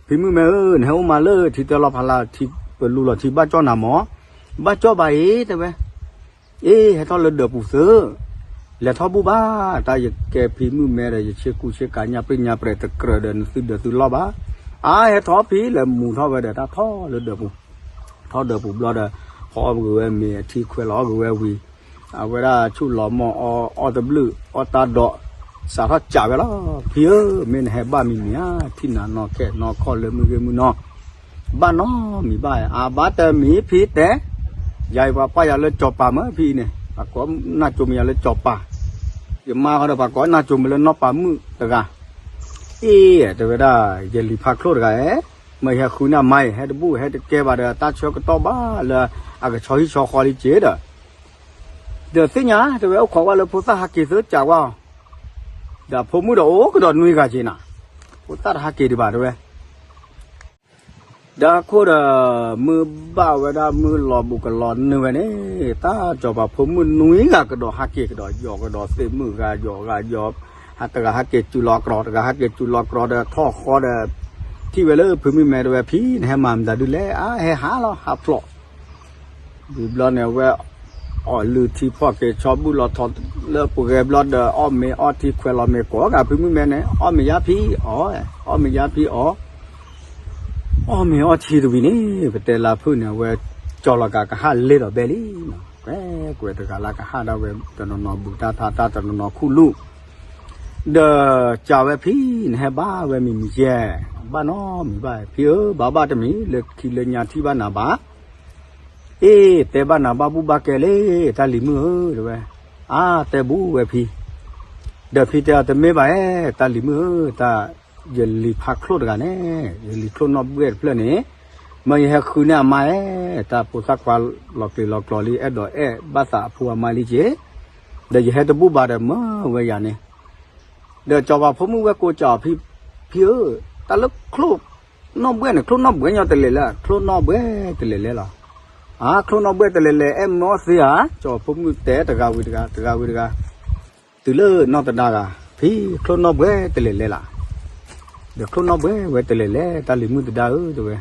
ဖံမုၣ်မဲဧၢ, နဟဲအိၣ်မးလၢထံတၢၢ်လီၢ်ဖးလၢ်ထံ ပလူလီၤထံဘၣ်ကၠီၣ်နၤမၢ်, ဘၣ်ကၠီၣ်ဘၣ်အံၤ တဲဝဲ အ့ ဟဲထီၣ်လၢဒၢးပူၤသု, လဲၤထီၣ်ဘူၣ်ဘၣ်, တၢ်ယကဲဖံမုၣ်မဲဒီး ယဆ့ကူဆ့ကၤညၣ်ပြံၣ်ညၣ်ပြဲးတကြၢးဒီး နသုဒၢးသုလီၢ်ဘၣ်, အါ ဟဲထီၣ်ဖံလဲၤမူၤထီၣ်ဝဲဒီး တၢ်ထီၣ်လၢဒၢးပူၤ, ထီၣ်ဒၢးပူၤဘျီဒီး ဖီအီၣ်ဂ့ၤဝဲမ့ၤအထံခွဲးလီၤအီၣ်ဂ့ၤဝဲဝံၤ, အဝဲဒၣ်ဆူၣ်လီၤမီၢ်အီၣ်တဘျုး အီၣ်တၢ်ဒီး စးထီၣ်ကးဝဲလီၤ, ဖံဧၢ, မ့ၢ်နဟဲဘၣ်မံၤမံၤဧါ, ထံၣ်နၤနီၢ်ခဲနီၢ်ခီၣ်လၢမုၢ်ဂ့ၢ်မုၢ်နီၢ် ဘၣ်နီတမံၤဘၣ်, အဘၣ်တမံၤဖံတဲ, ယၤအံၤပှၤပာ်ယၤလၢစီၤပၤမၢဖံအံၤန့ၣ်, ပှၤကိးနၢ်ကၠိမ့ၢ်ယၤလၢစီၤပၤ, ယမါဃီဒီးပှၤကိးနၢ်ကၠိမ့ၢ်လၢနီၢ်ပၤမုၣ်တဂၤ, အ့ တဲဝဲဒၣ်, ယလံၤဖးချိၣ်တဂၤဧၢ, မ့ၢ်ယဟဲဃုန့ၢ်အမါအံၤ ဟဲတဘူၣ်ဟဲတကဲဘၣ်ဒီး တၢ်ဆၢကတီၢ်ဘၣ်လၢအကဆီဟံၣ်ဆီဃီလံက့ဒီး ဒီးသ့ၣ်ညါ တဲဝဲအိၣ်ခိးကွၢ်လၢဖိသၣ်ဟးက့ၤသၢကးဝါအီၤ, ဒီးအဖိမုၣ်ဒီးအိၣ်ကဒီးနွံဂၤက့နၤ, ဖိသၣ်တဟးက့ၤဒံးဘၣ်တဲဝဲ, ဒီးခိၣ်ဒီး မုၢ်ဘၣ်ဝဲဒၣ်မုၢ်လီၤဘူးကလီၤနုာ်ဝဲန့ၣ်, တၢ်စီၤပၤဖိမုၣ်နွံဂၤကဒီးဟးက့ၤကဒီးယီၤကဒီးသ့ၣ်မုၣ်ဂၤယီၤဂၤယီၤ, တဂၤဟးက့ၤစူၤလီၤကြီၤ တဂၤဟးက့ၤစူၤလီၤကြီၤဒီးထီၣ်ဃီဒီး, ထံၣ်ဝဲလၢဖံမုၣ်မဲတဲဝဲ ဖံနဟဲမၤမတၤဒုလဲၣ်, အါ ဟဲဟးလီၤ ဟးဖျိး ဝံၤဘျီန့ၣ် အဝဲအီၣ်လုၢ်ထံဖီၣ်က့ၤဆီဘူၣ်လီၤထီၣ်လၢပှဲၤဘျီဒီး အီၣ်မ့ၤအီထံခွဲးလီၤမ့ၤကိးဂၤ ဖံမုၣ်မဲန့ၣ် အီၣ်မ့ၤယါဖံအီၣ်, အီၣ်မ့ၤယါဖံအီၣ်, အီၣ်မ့ၤအီထံတဝံၤန့ၣ် ပတဲလၢဖုၣ်န့ၣ် အဝဲကၠီလီၤကးကဟၣ်လ့ဒီးဘဲလံ, ကွဲးကွဲးတဂၤလၢကဟၣ်ဒၣ်ဝဲ တနီၤနီၤဘူးတၢ်ထါတၢ်တနီၤနီၤခူၣ်လူၢ် ဒီးကးဝဲဖံ နဟဲဘၣ်ဝဲမံၤမံၤယဲၢ်, ဘၣ်နီတမံၤဘၣ် ဖံဧၢ, ဘၣ်ဘၣ်တမံၤ လၢခံလၢညါထံၣ်ဘၣ်နၤဘၣ်, အ့ တဲဘၣ်နၤဘၣ်ဘူၣ်ဘၣ်ကဲလံ တၢ်လံၤမုၣ်ဧၢ တဲဝဲ, အါ တဲဘူးဝဲဖံ, ဒီးဖံတဲအီၤတမ့ၢ်ဘၣ်ဧါ တၢ်လံၤမုၣ်ဧၢ, တၢ် ယလံၤဖးချိၣ်တဂၤန့ၣ် ယလံၤချိၣ်နီၣ်ဘှဲၣ်တဖျၢၣ်န့ၣ်, မ့ၢ်ယဟဲဃုန့ၢ်အမါဧါ, တၢ်ဖိသၣ်ခွါလီၤကျဲၤလီၤကျီၤလံ အဲၣ်ဒိးအဲၣ်ဘၣ်သးအဖိအမါလံက့ၤ, ဒီးယဟဲတဘူၣ်ဘၣ်ဒီးမၢဝဲယၤန့ၣ်, ဒီးစီၤပၤဖိမုၣ်ဝဲကိးကးအီၤ ဖံဧၢ, တၢ်လၢချိၣ်နီၣ်ဘှဲၣ်န့ၣ် ချိၣ်နီၣ်ဘှဲၣ်ညီတလဲၤလဲၣ်, ချိၣ်နီၣ်ဘှဲၣ်တလဲၤလဲၣ်လီၤ, အါ ချိၣ်နီၣ်ဘှဲၣ်တလဲၤလဲၣ် အဲၣ်မၢအီၣ်သ့ဧါ, စီၤပၤဖိမုၣ်တဲတဂၤဝံၤတဂၤ တဂၤဝံၤတဂၤ တုၤလၢနီၢ်သဒါဂၤ, ဖံချိၣ်နီၣ်ဘှဲၣ်တလဲၤလဲၣ်လၢ်, ဒီးချိၣ်နီၣ်ဘှဲၣ်ဝဲတလဲၤလဲၣ် တၢ်လံၤမုၣ်သဒါဧၢ တဲဝဲ,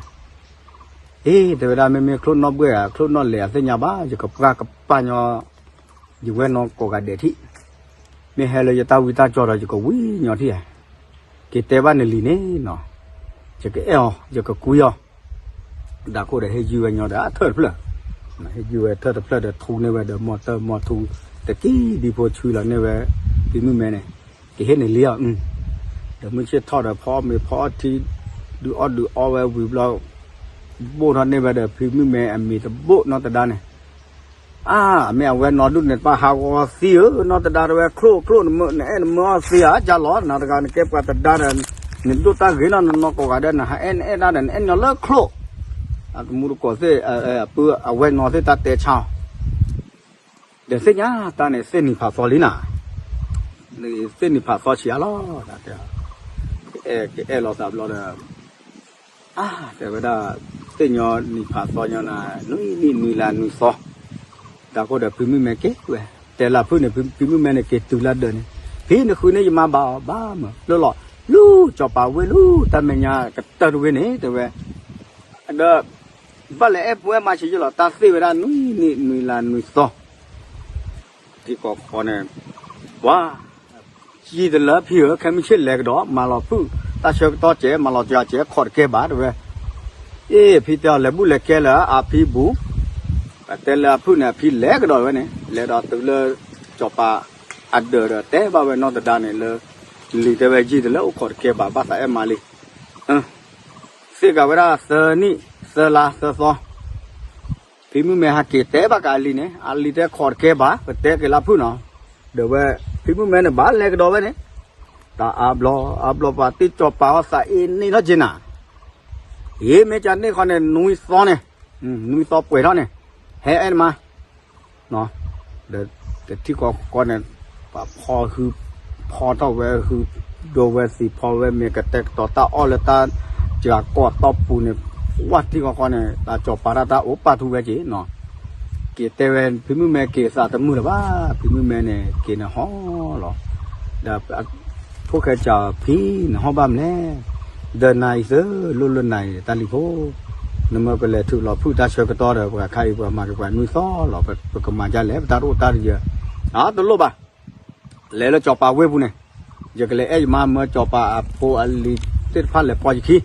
အ့ တဲဝဲဒၣ် မ့မ့ၢ်ချိၣ်နီၣ်ဘှဲၣ်ဧါ ချိၣ်နီၣ်လဲၣ်အသ့ၣ်ညါဘၣ် ယကပှၢ်ကပၤညီ ယဝဲနီၢ်ကိးဂၤဒဲးထံၣ်, မ့ၢ်ဟဲလၢယတၢ်ဝံတၢ်ကၠီဒီး ယကဝံညီထံၣ်ဧါ, က့ၤတဲဘၣ်နလံၤန့ၣ်နီၤ, ယကအဲၣ်အီၤ ယကကွံအီၤ, ဒီးခိၣ်ဒီးဟ့ၣ်ယုၢ်ဝဲညီဒီးအထၢၣ်တဖျၢၣ်, ဟ့ၣ်ယုၢ်ဝဲထၢၣ်တဖျၢၣ်ဒီးထူန့ၢ်ဝဲဒီးမီၢ်တၢ်မီၢ်ထူ, တကံၢ်ဒံဖိဆှံလီၤန့ၢ်ဝဲ, ဖံမုၣ်မဲန့ၣ်, ကဟ့ၣ်န့ၢ်လံအီၤ, ဒီးမုၢ်ဆ့ၣ်ထီၣ်ဒီးဖီအီၣ်မ့ၤဖီအီၣ်ထံ, ဒုးအီၣ်ဒုးအီဝဲဝံၤဘျီ, ဘိၣ်ထီၣ်န့ၢ်ဝဲဒီးဖံမုၣ်မဲအမံၤတဘိၣ်နီၢ်သဒါန့ၣ် အါ မ့ၢ်အဝဲနီၢ်ဒုၣ်န့ၣ် ပှၤဟးဂီၤသံဧၢ, နီၢ်သဒါတဲဝဲ ချိၣ်ချိၣ် နအဲၣ်နမၢအီၣ်သ့ဧါ, ကၢ်လီၤ နၤတဂၤနကဲပှၤသဒါဒီး နဒိၣ်တၢ်ဂ့ၤနီၤ, နနီၢ်ကိးဂၤဒဲး နဟးအဲၣ်နအဲၣ်ဒၣ်ဒီး နအဲၣ်ညီလၢချိၣ်, အတမူတကိးသ့ၣ်, အဝဲနီၢ်သ့ၣ်တၢ်တဲဆါအီၤ, ဒီးသ့ၣ်ညါတၢ်န့ၣ် သ့ၣ်နံၤဖးသီလံနၤ, သ့ၣ်နံၤဖးသီဆံးအါလီၤ, ကအဲၣ်လိာ်သးဘျီဒီး အါ တဲဝဲဒၣ်, သ့ၣ်ညီနံၤဖးသီညီနၤ, နွံနံၣ်နွံလါနွံသီ, တၢ်ဃိဒီးဖံမုၣ်မဲက့ၤဝဲ, တဲလၢဖုၣ်န့ၣ် ဖံမုၣ်မဲန့ၣ်က့ၤတုၤလၢဒၢးန့ၣ်, ဖံနဃုန့ၢ်ယမါဘၣ်အီၤဘၣ်မၢ်, လၢလီၤ လူၤကၠီၤပၤဝ့ၢ်လူၤ တၢ်မဲာ်ညါကတၢၢ်တဝ့ၢ်န့ၣ် တဲဝဲ, ဒီး ဘၣ်လဲၤအဲၣ်ဖိအဲၣ်မါဆံးယလီၤ တၢ်သ့ၣ်ဝဲဒၣ်နွံနံၣ်နွံလါနွံသီ ထံကီၢ်ဃီန့ၣ်, ပှၤ ယံာ်တလၢဖံဧၢ ခဲမုၢ်ဆ့ၣ်လဲၤကဒီး မၤလီၤဖုၣ် တၢ်ဆၢကတီၢ်စဲး မၤလီၤစှၤစဲး ခိးတကဲဘၣ်တဲဝဲ, အ့ ဖံတဲအီၤလဲၤဘူၣ်လဲၤကဲလၢအဖံဘူး, ပတဲလၢအဖုၣ်န့ၣ် အဖံလဲၤကဒီးဝဲန့ၣ် လဲၤဒီးတုၤလၢ ကၠီၤပၤ အဒၢးဒီးတဲဘၣ်ဝဲနီၢ်သဒါန့ၣ်လၢ လံၤတဲဝဲယံာ်တလၢအိၣ်ခိးတကဲဘၣ် ဘၣ်သးအဲၣ်မါလံ သ့ၣ်ကးဝဲဒၣ်သၢနံၣ် သၢလါသၢသီ, ဖံမုၣ်မဲဟးက့ၤတဲဘၣ်ကးအလံၤန့ၣ် အလံၤတဲခိးတကဲဘၣ် ပတဲက့ၤလၢဖုၣ်နီၤ, ဒီးဝဲ ဖံမုၣ်မဲန့ၣ်ဘၣ်လဲၤကဒီးဝဲန့ၣ်, တၢ်အါဘျီ အါဘျီပှၤတ့ၢ်ကၠီၤပၤအီၤသးအ့န့ၢ်ထီၣ်က့ၤနၤ, အ့ မ့ၢ်ကန့ၢ်ခီန့ၣ် နွံသီန့ၣ်, နွံသီပှဲၤထီၣ်န့ၣ်, ဟဲအဲၣ်နမါ ဒီးတထံၣ်ဃီဃီန့ၣ် ပှၤဖီဟု ဖီထီၣ်ဝဲဟု ဒိဝဲသံၣ်ဖီဝဲမ့ၤ ကတဲာ်ကတီၤတၢ်အီၣ်လၢတၢ်စှၤကီၢ်တီၢ်ပူၤန့ၣ်, ဝဲထံၣ်ဃီဃီန့ၣ် တၢ်ကၠီၤပၤတၢ်တၢ်အိၣ်ပာ်ထူဝဲက့ၤနီၤ, က့ၤတဲဝဲ ဖံမုၣ်မဲက့ၤသးတမုာ်လၢၤဘၣ် ဖံမုၣ်မဲန့ၣ် က့ၤန့ၣ်ဟီလီၤ ဒီးဖိၣ်ဃဲစံးဖံန့ၣ်ဟီၣ်ဘၣ်မနုၤလဲၣ်, ဒီးနၤအံၤသၢ လိၣ်လၢနၤအံၤတၢ်လံၤဖိ, နမ့ၢ်ကလဲၤထုးလီၤဖုၣ်တၢ်ဆၢကတီၢ်ဒီး ပှၤခါအံၤပှၤမၤကပှၤနွံသီလီၤ ပကမၤဒ်လဲၣ် ပတၢ်တအိၣ်တၢ်တယၢၤ, အတလိၣ်ဘၣ်, လဲၤလၢကၠီၤပၤဝ့ၢ်ပူၤန့ၣ်, ယကလဲၤအဲၣ်ယမါမၢကၠီၤပၤအဖိအလံၤသ့ၣ်တဖၣ်လဲၤပိာ်ယခံ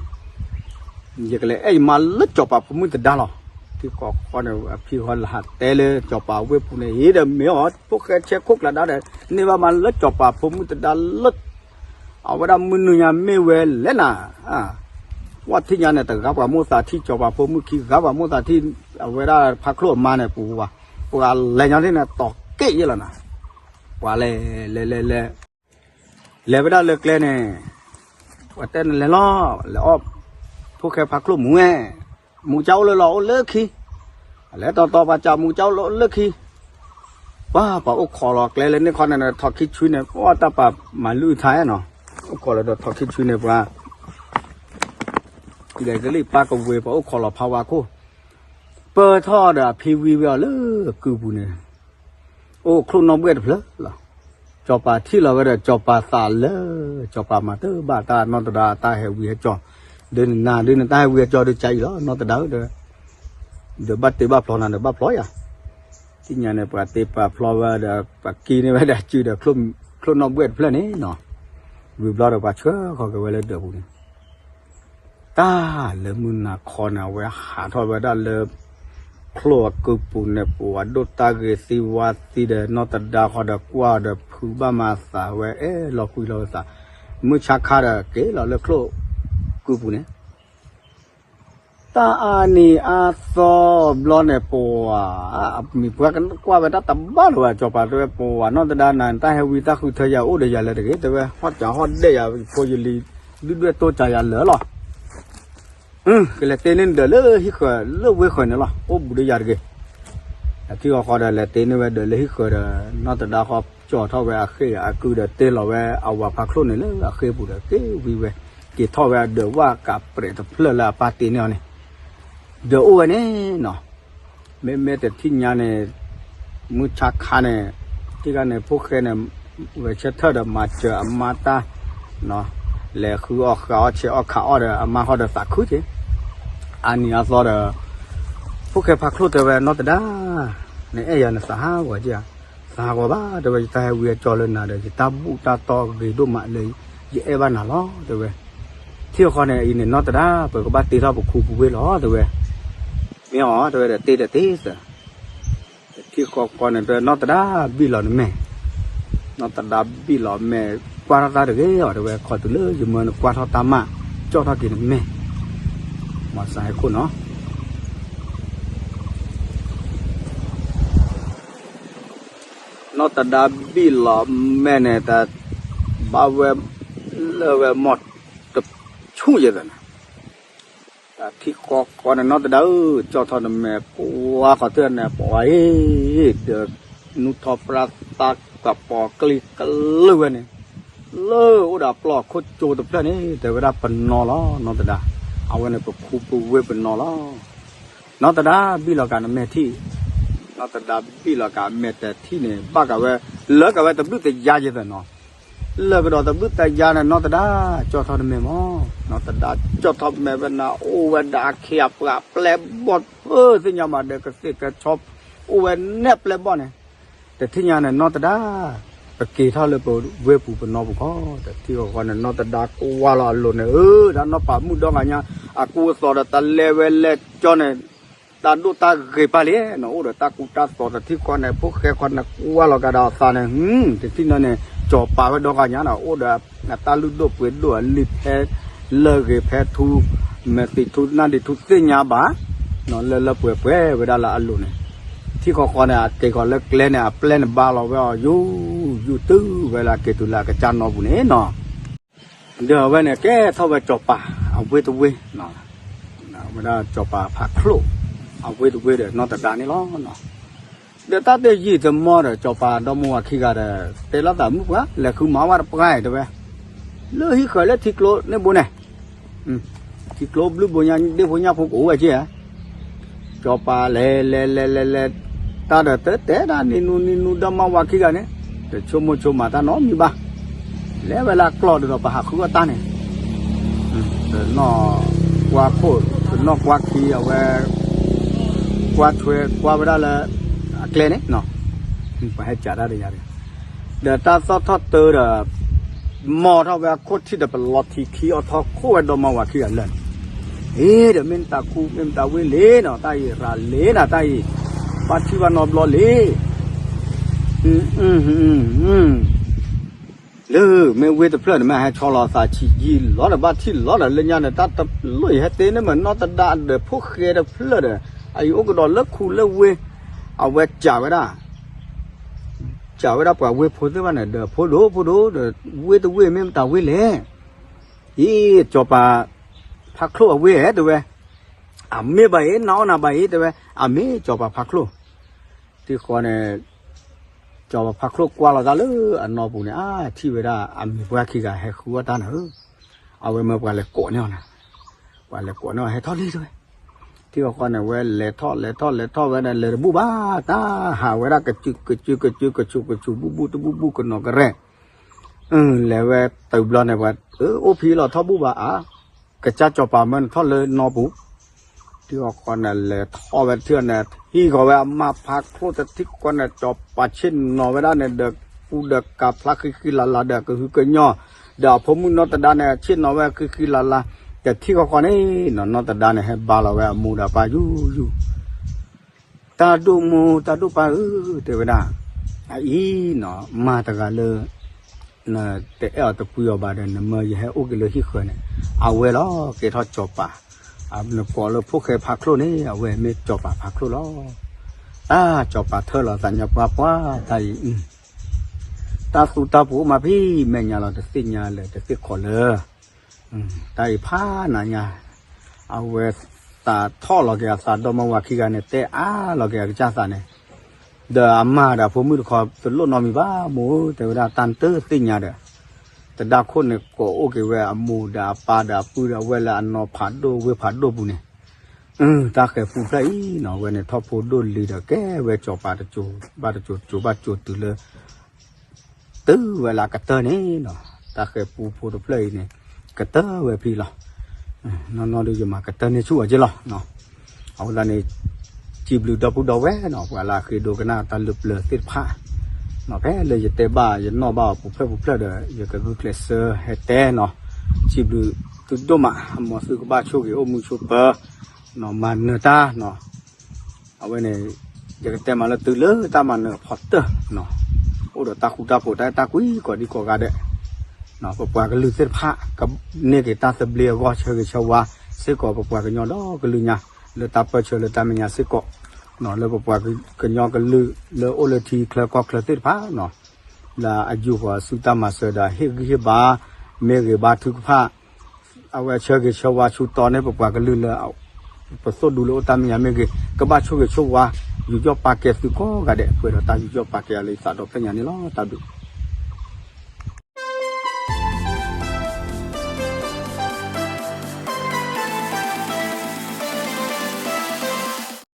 ယကလဲၤအဲၣ်ယမါလၢကၠီၤပၤဖိမုၣ်သဒါလီၤ. ထံကီၢ်ဃီန့ၣ် အဖံဃီလၢဟးတဲလၢကၠီၤပၤဝ့ၢ်ပူၤန့ၣ် အ့ဒီးမ့ၢ်အီၤ ဖိၣ်ဃဲဆဲခိၣ်ကျါဒါဒီး န့ၢ်ဘၣ်မါလၢကၠီၤပၤဖိမုၣ်သဒါလၢ အဝဲဒၣ်မုၢ်နုာ်ညါမ့ၢ်ဝဲလဲၣ်နၤ, ဝဲထံၣ်ညါန့ၣ် တဂၤပှၤမိၢ်သးထံၣ် ကၠီၤပၤဖိမုၣ်ခံဂၤပှၤမိၢ်သးထံၣ် အဝဲဒၣ်ဖါချိၣ်အမါန့ၣ် ပူၤဝဲ, ပှၤလဲၤညီန့ၣ် တီၤက့ၣ်ယဲလီၤနၤ, ပှၤလဲၤ လဲၤ လဲၤ လဲၤ လဲၤဝဲဒၣ်လၢကျဲန့ၣ်, ပှၤတဲနလဲၤလီၤ, လဲၤအီၣ်, ဖိၣ်ဃဲဖါချိၣ်မူဝဲ, မူကၠိအိၣ်လၢလီၤအိၣ်လၢခံ, လဲၤတီတီပှၤကၠီမူကၠိအိၣ်လၢခံ, ပှၤ ပှၤအိၣ်ခိးလီၤကျဲလၢန့ၣ်ခီန့ၣ် ထီၣ်ခံဆွံန့ၣ် ပှၤတၢ်ပာ်မၤလုၢ်ထါနီၤ, အိၣ်ခိးလီၤဒီးထီၣ်ခံဆွံန့ၣ်ပှၤ လဲၤကလံၣ်ပၢ်ကဝ့ၤ ပှၤအိၣ်ခိးလီၤဖးဝါခိၣ်, ပၢၢ်ထီၣ်ဒီးအဖံဝံဝဲအီၤလၢကုၢ်ပူၤန့ၣ်, အိၣ်ချိၣ်နီၣ်ဘှဲၣ်တဖျၢၣ်လီၤ. ကၠီၤပၤထံၣ်လီၤဝဲဒီးကၠီၤပၤသးလၢ, ကၠီၤပၤမၤတဘၣ်တၢ်နီၢ်သဒါတၢ်ဟဲဝံဟဲကၠီ, ဒုးနၤဒုးနတၢ်ဟဲဝံဟဲကၠီဒုးကၠီအံၤလီၤ နီၢ်သဒါဧၢဒီး, ဒီးဘၣ်တ့ဘၣ်ဖျီနၤဒီးဘၣ်ဖျီယၤ, သ့ၣ်ညါန့ၣ် ပှၤတ့ပှၤဖျီဝဲဒီး ပှၤက့ၤန့ၢ်ဝဲဒၣ်စုဒီး ချိၣ်နီၣ်ဘှဲၣ်တဖျၢၣ်န့ၣ်နီၤ, ဝံၤဘျီဒီးပှၤဆှၢဃီၤက့ၤဝဲလၢဒၢးပူၤန့ၣ် တၢ်လၢမုၢ်နၤခီန့ၣ် အဝဲဟးထီၣ်ဝဲဒၣ်လၢ ချိၣ်အကုၢ်ပူၤန့ၣ် ပှၤဒိၣ်တၢ်ဂ့ၤသံဝါသံဒီး နီၢ်သဒါဃီဒီးကွၢ်ဒီးဖုးဘၣ်မၤသးဝဲအဲၣ်လီၤကွံလီၤသး, မုၢ်ဆါခါဒီးက့ၤလီၤလၢချိၣ်ကုၢ်ပူၤန့ၣ် တၢ်အါနံၤအါသီဘျီန့ၣ် ပဝၤ, မံၤပှၤကကွၢ်ဝဲတၢ်တဘၣ်လၢၤဘၣ် ကၠီၤပၤတဲဝဲ ပဝၤနီၢ်သဒါနၤ တၢ်ဟဲဝံတၢ်ဃုထၢယၤအိၣ်ဒီးယၤလၢတဂ့ၤ တဲဝဲ ဟီၣ်ကးဟီၣ်ဒဲးယၤ ဖိယလံၤ ဒုၣ်ဒွဲၣ်တိစၢ်ယၤလၢာ်လီၤ ကလဲၤတ့န့ၢ်နဒၢးလၢဟံၣ်ဃၢၤလၢဝ့ၢ်ဃၢၤန့ၣ်လီၤ အိၣ်ဘူးဒီးယၤတဂ့ၤ. ထံဃီဃီဒီးလဲၤတ့န့ၢ်ဝဲဒၢးလၢဟံၣ်ဃၢၤဒီး နီၢ်သဒါဃီကၠီထီၣ်ဝဲအဃ့ၢ်အကုဒီးတ့လီၤဝဲအဝၤဖးချိၣ်န့ၣ်လၢအဃ့ၢ်ပူၤဒီးက့ၤဝံဝဲ က့ၤထီၣ်ဝဲအဒၢးဝၣ်ကးပြဲးတဖျၢၣ်လၢအပၢ်တ့န့ၢ်အီၤန့ၣ် ဒၢးအိၣ်ဝဲန့ၣ်နီၤ မ့မ့ၢ်တထံၣ်ညါန့ၣ် မုၢ်ဆါခါန့ၣ် ထံၣ်ခါန့ၣ် ဖိၣ်ဃဲန့ၣ် ဂဲၤဆၢထၢၣ်ဒီးမၤစၢၤအမါတၢ် လဲၤဃုအီၣ်ဃုအီၣ်ဆဲးအီၣ်ခးအီၣ်ဒီး အမါဃီဒီးသးခုက့ၤ အါနံၤအါသီဒီး ဖိၣ်ဃဲဖးချိၣ်တဲဝဲ နီၢ်သဒါ နအဲၣ်ယၤန့ၣ်သးဟးဂီၤက့ၤဧါ, သးဟးဂီၤဘၣ် တဲဝဲ ယတၢ်ဟဲဝံအကၠီလၢနၤဒီး ယတၢ်ဘူၣ်တၢ်တီဂ့ၤဒိၣ်မးလၢ ယအဲၣ်ဘၣ်နၤလီၤ တဲဝဲ. ထံၣ်ဃီန့ၣ် အံၤန့ၣ် နီၢ်သဒါ ပကဘၣ်တ့ထီၣ်ပခူပဝ့ၢ်လီၤ တဲဝဲ. မ့ၢ်အီၤ တဲဝဲဒီး တ့ဒီးတ့သၢ ထံၣ်ဃီဃီန့ၣ် တဲ နီၢ်သဒါဘံၣ်လီၤနမဲာ်, နီၢ်သဒါဘံၣ်လီၤမဲာ် ကွၢ်ထီၣ်တၢ်တဂ့ၤအီၤ တဲဝဲ ခီတုၤလၢယမၢနကွၢ်ထီၣ်တၢ်မး ကၠီၣ်ထီၣ်က့ၤနမဲာ် မၤစၢၤဟဲခိၣ်နီၤ နီၢ်သဒါဘံၣ်လီၤမဲာ်န့ၣ် တဘၣ်ဝဲလၢဝဲမီၢ်တဆူၣ်ယဲၢ်သနၤ တၢ်ထံၣ်ဃီဃီန့ၣ် နီၢ်သဒါဧၢ ကၠီၣ်ထီၣ်နမဲာ် ပှၤဃီတၢၢ်န့ၣ် ပှၤအံၤ ဒီးနူၢ်ထီၣ်ပြၢ်သးကပီၤကလံၤကလုာ်ဝဲန့ၣ် လၢအိၣ်ဒီးပျီၢ်ခိၣ်ကၠိတဖျၢၣ်န့ၣ် တဲဝဲဒၣ်ပနီၤလီၤ နီၢ်သဒါ အဝဲန့ၣ်ပခူပဝ့ၢ်ပနီၤလီၤ နီၢ်သဒါဘံၣ်လီၤကးနမဲာ်ထံၣ် နီၢ်သဒါဘံၣ်လီၤကးအမဲာ်တထံၣ်န့ၣ် ဘၣ်ကးဝဲ, လၢကးဝဲတဘျုးတယါယဲၢ်သနီၤ, လၢကဒီးတဘျုးတယါန့ၣ် နီၢ်သဒါကၠီၣ်ထီၣ်တမဲာ်မး, နီၢ်သဒါကၠီၣ်ထီၣ်မဲာ်ဝဲန့ၣ် အိၣ်ဝဲဒၣ်အခ့အပှၤအပျဲၢ်ဘီၣ် သ့ၣ်ညါမးဒီးကသ့ၣ်ကဆီ အိၣ်ဝဲနဲၣ်ပျဲၢ်ဘီၣ်န့ၣ်, တထံၣ်ညါန့ၣ် နီၢ်သဒါ ပက့ၤထီၣ်လၢပဝ့ၢ်ပူၤပနီပူၤခီ, တထံၣ်ဃီဃီန့ၣ် နီၢ်သဒါကွၢ်လီၤအလိၤန့ၣ် ဧၢ ဒၣ်နီၢ်ပၤမုၣ်ဒီဂၤညါ အကူအသိးဒီးတၢ်လဲၤဝဲလဲၤကၠီန့ၣ် တၢ်ဒိၣ်တၢ်ဂ့ၤပၢ်လံနီၤ, အိၣ်ဒီးတၢ်ကူတၢ်သိးတထံၣ်ဃီန့ၣ် ဖိၣ်ဃဲဃီန့ၣ် ကွၢ်လီၤကဒီးအသးန့ၣ်, တထံၣ်န့ၣ်န့ၣ် ကၠီၤပၤဝဲဒီဂၤညါန့ၣ် အိၣ်ဒီး အတၢ်လုၢ်ဒိၣ်ပှ့ၤဒိၣ်အလံာ်ဖဲ လၢၢ်ဂ့ၤဖဲထူ, မဲာ်သံၣ်ထူနၢ်ဒံးထူသ့ၣ်ညါဘၣ်, လၢလၢပှဲၤပှဲၤဝဲဒၣ်လၢအလိၤန့ၣ်, ထံၣ်ဃီဃီန့ၣ် အက့ၤဃီၤလၢကျဲန့ၣ် အပျဲၢ်န့ၣ်ဘါလီၤဝဲအီၤယူၤယူၤ တုၤဝဲလၢအက့ၤတုၤလၢအကစၢ်နီၢ်ပူၤန့ၣ်နီၤ, ဒီးအဝဲန့ၣ်ကဲထီၣ်ဝဲကၠီၤပၤအဝ့ၢ်တဝ့ၢ် ဝဲဒၣ်ကၠီၤပၤဖးချိၣ် အဝ့ၢ်တဝ့ၢ်ဒီးနီၢ်သဒါန့ၣ်လီၤ. ဒီးတၢ်တယံာ်တမီၢ်ဒီး ကၠီၤပၤဒီမါဝၤခံဂၤဒီး တဲလိာ်သးမုၣ်ပှၢ် လဲၤဃုမၤဝဲတပှၢ်အံၤတဲဝဲ, လၢဟံၣ်ဃၢၤလၢထံကျိန့ၣ်ဘိန့ၣ်, ထံကျိဘျုးဘိညါဒ့ၣ်ဖိညၣ်ဖိကအိၣ်ဝဲက့ၢ်ဧါ ကၠီၤပၤလဲၤလဲၤလဲၤလဲၤလဲၤ, တၢ်ဒီးတတဲဒၣ်နံၤနူနံၤနူဒီမါဝၤခံဂၤန့ၣ်, တဆိကမိၣ်ဆိကမးတၢ်နီတမံၤဘၣ်, လဲၤဝဲလၢအကျီၢ်ဒီးပဟးဃုအီၣ်တၢ်န့ၣ်, တနီၢ်ကွၢ်ခိၣ် တနီၢ်ကွၢ်ခံ အဝဲ ကွၢ်ထွဲကွၢ်ဝဲဒၣ်လၢ အကျဲန့ၣ်, ပှၤဟဲကးတၢ်ဒီးယၤဒီး ဒီးတၢ်သီၣ်ထီၣ်တၢ်ဒီး မီၢ်ထီၣ်ဝဲအခိၣ်ထံၣ်ဒီးပလီၤထံခံအီၣ်ထီၣ်ခိၣ်ဝဲဒီမါဝၤခံဂၤလၢာ်န့ၣ်, အ့ ဒီးမ့ၢ်နတၢ်ခူမ့ၢ်နတၢ်ဝ့ၢ်လံနီၤ တၢ်အံၤရၤလံနၤတၢ်အံၤ, ဘၣ်ထံၣ်ဘၣ်နီတဘျီလံ လၢမ့ၢ်ဝ့ၢ်တဖျၢၣ်န့ၣ် မ့ၢ်ဟဲဆီလီၤသးဆံးယံာ်လီၤဒီး ဘၣ်ထံၣ်လီၤဒီး လၢညါန့ၣ် တၢ်တလိၣ်ယဟဲတဲန့ၣ်မ့ၢ်နီၢ်သဒါဒီးဖိၣ်ဃဲတဖျၢၣ်ဒီး အအံၤအိၣ်ကဒီးလၢခူလၢဝ့ၢ်, အဝဲကးဝဲဒၣ်, ကးဝဲဒၣ်ပှၤဝ့ၢ်ဖိသ့ၣ်တဖၣ်န့ၣ်ဒီး ဖိဒိၣ်ဖိဒိၣ်ဒီး ဝ့ၢ်တဝ့ၢ်မ့ၢ်မတၤဝ့ၢ်လဲၣ်, အံၤ ကၠီၤပၤ ဖးချိၣ်အဝ့ၢ်ဧဲတဲဝဲ, အမ့ၢ်ဘၣ်အံၤ နအီၣ်နၤဘၣ်အံၤတဲဝဲ, အမ့ၢ်ကၠီၤပၤဖးချိၣ်, ထံဃီန့ၣ် ကၠီၤပၤဖးချိၣ်ကွၢ်လီၤသးလၢအနီၢ်ပူၤန့ၣ် အါ ထံၣ်ဝဲဒၣ်အမံၤပှၢ်ခံဂၤဟဲဃုအီၣ်တၢ်နၤဧၢ, အဝဲမၢပှၤလဲၤကိးန့ၢ်အီၤနၤ, ပှၤလဲၤကိးန့ၢ်အီၤဟဲထီၣ်လံတဲဝဲ, ထံဃီဃီန့ၣ် ဝဲလဲၤထီၣ်လဲၤထီၣ်လဲၤထီၣ်ဝဲန့ၣ် လဲၤတဘူၣ်ဘၣ် တၢ်ဟးဝဲဒၣ်ကစုကစုကစုကဆူးကဆူးဘူၣ်ဘူၣ်တဘူၣ်ဘူၣ်ကနီၤကရဲၣ်, လဲၤဝဲတုၤဘျီန့ၣ် ပှၤ အိၣ်ဖံးလီၤထီၣ်ဘူၣ်ဘၣ်အါ, ကစၢ်ကၠီၤပၤမၢနထီၣ်လၢနီၢ်ပူၤ ထံဃီဃီန့ၣ် လဲၤထီၣ်ဝဲတထံၣ်န့ၣ် ဟံၣ်ဃီၤဝဲအမါဖးချိၣ်တထံၣ်ဃီန့ၣ် ကၠီၤပၤဆ့ၣ်နီၤဝဲဒၣ်န့ၣ်ဒီး ကူဒီးကးဖျါဃံဃံလၤလၤဒီးကဟုကညီၢ်, ဒီးအဖိမုၣ်နီၢ်သဒါန့ၣ် ဆ့ၣ်နီၤဝဲဃံဃံလၤလၤ, တထံၣ်ဃီဃီန့ၣ်နီၢ်သဒါန့ၣ် ဟဲဘါလီၤဝဲအမိၢ်ဒီးအပၢ်ယူၤယူၤ တၢ်ဒိၣ်မိၢ်တၢ်ဒိၣ်ပၢ်ဧၢ တဲဝဲဒၣ်, အအံၤနီၤ မါတဂၤလၢ နတအဲၣ်အီၤတကွံအီၤဘၣ်ဒီး နမၢယဟဲအိၣ်က့ၤလၢဟံၣ်ဃၢၤန့ၣ် အဝဲလီၤ ကဲထီၣ်ကၠီၤပၤ, နကိးလၢဖိၣ်ဃဲဖးချိၣ်န့ၣ် အဝဲမ့ၢ်ကၠီၤပၤဖးချိၣ်လီၤ. တၢ်ကၠီၤပၤထၢၣ်လီၤသးညါပှၢ်ပှၢ် တၢ်အံၤ တၢ်သူတၢ်ပူၤအိၣ်မးဖံးမဲာ်ညါလီၤ တသ့ၣ်ညါလၢၤ တသ့ၣ်ခီးလၢၤ, တၢ်အံၤဖးနၤညါ, အဝဲသးထီၣ်လီၤက့ၤအသးဒီမါဝၤခံဂၤန့ၣ် တဲအါလီၤက့ၤအကစၢ်သးန့ၣ်, ဒီးအမါဒီးအဖိမုၣ်တခီ တလိၣ်နီတမံၤဘၣ်မိၢ်ဧၢ တဲဝဲဒၣ်တၢ်တသ့ၣ်ညါဒီး, တဒါခိၣ်န့ၣ် ကိးအိၣ်က့ၤဝဲအမိၢ်ဒီးအပၢ်ဒီးအပုၢ်ဒီးအဝဲလၢအနီၤဖးဒိၣ်ဝ့ၢ်ဖးဒိၣ်ပူၤန့ၣ်, တၢ်ဃဲၤပူဖျၢၣ်အံၤနီၤ အဝဲန့ၣ်ထီၣ်ဖိဒိၣ်လံဒီးကဲဝဲကၠီၤပၤတစိၤဘၣ်တစိၤ တစိၤဘၣ်တစိၤတုၤလၢ တုၤဝဲလၢအကတၢၢ်န့ၣ်နီၤ, တၢ်ဃဲၤပူဖိတဖျၢၣ်အံၤန့ၣ် ကတၢၢ်ဝဲဖံးလီၤ. နီၢ်နီၢ်ဒုးယမၤကတၢၢ်န့ၢ်ဆူၣ်အီၤက့လီၤ. အဃိသတးန့ၣ် စံးဘျုးဒီပုၢ်ဒီဝဲၢ်နီၤ ပှၤလၢအဃ့ဒိကနၣ်တၢ်လၢပျၢၤသ့ၣ်တဖၣ်, ဖဲလၢယတဲဘၣ်ယနီၣ်ဘၣ်အီၤပူၤဖျၢၣ်ပူၤဖျၢၣ်ဒီး ယကဂုာ်ကျဲးစၢးဟဲတဲနီၤ, စံးဘျုးသုဒိၣ်မး မ်သုကဘၣ်ဆိၣ်ဂ့ၤအိၣ်မူဆိးပၢၤ, မၤနၢၤတၢ်နီၤ အဝဲန့ၣ် ယကတဲမးလၢတုၤလၢတၢ်မၤနၢၤအဖီတၢၢ်, အိၣ်ဒီးတၢ်ဃူတၢ်ဖိးတၢ်အဲၣ်တၢ်ကွံကိးဒံကိးဂၤဒဲး, ပပှၤကလုာ်သ့ၣ်တဖၣ် ကန့ၢ်က့ၤတၢ်သဘျ့အဂီၢ်ဆၢဂ့ၤဆၢဝါစ့ၢ်ကီး ပပှၤကညီဒီကလုာ်ညါ လၢတၢ်ပၢၢ်ဆၢလၢတၢ်မဲာ်ညါစ့ၢ်ကီး, လၢပပှၤကညီကလုာ်လၢအိၣ်လၢထံချၢကီၢ်ချၢသ့ၣ်တဖၣ်နီၤ လၢအယူၢ်ဃီၤဆူတၢ်မၤစၢၤဒီးဟ့ၣ်ဂံၢ်ဟ့ၣ်ဘါ မ့ၢ်ဂ့ၤဘါထုကဖၣ် အဝဲဆၢဂ့ၤဆၢဝါဆူတီန့ၢ်ပပှၤကလုာ်လၢ ပသိၣ်ဒူလၢအိၣ်တၢ်မဲာ်ညါမ့ၢ်ဂ့ၤ ကဘၣ်ဆိၣ်ဂ့ၤဆိၣ်ဝါ ယူးယီၣ်ပာ်ကဲသုကိးဂၤဒဲး ပှဲၤဒီးတၢ်ယူးယီၣ်ပာ်ကဲအီၤလၢယသးဒီဖျၢၣ်ညါန့ၣ်လီၤ. တၢ်ဘျုး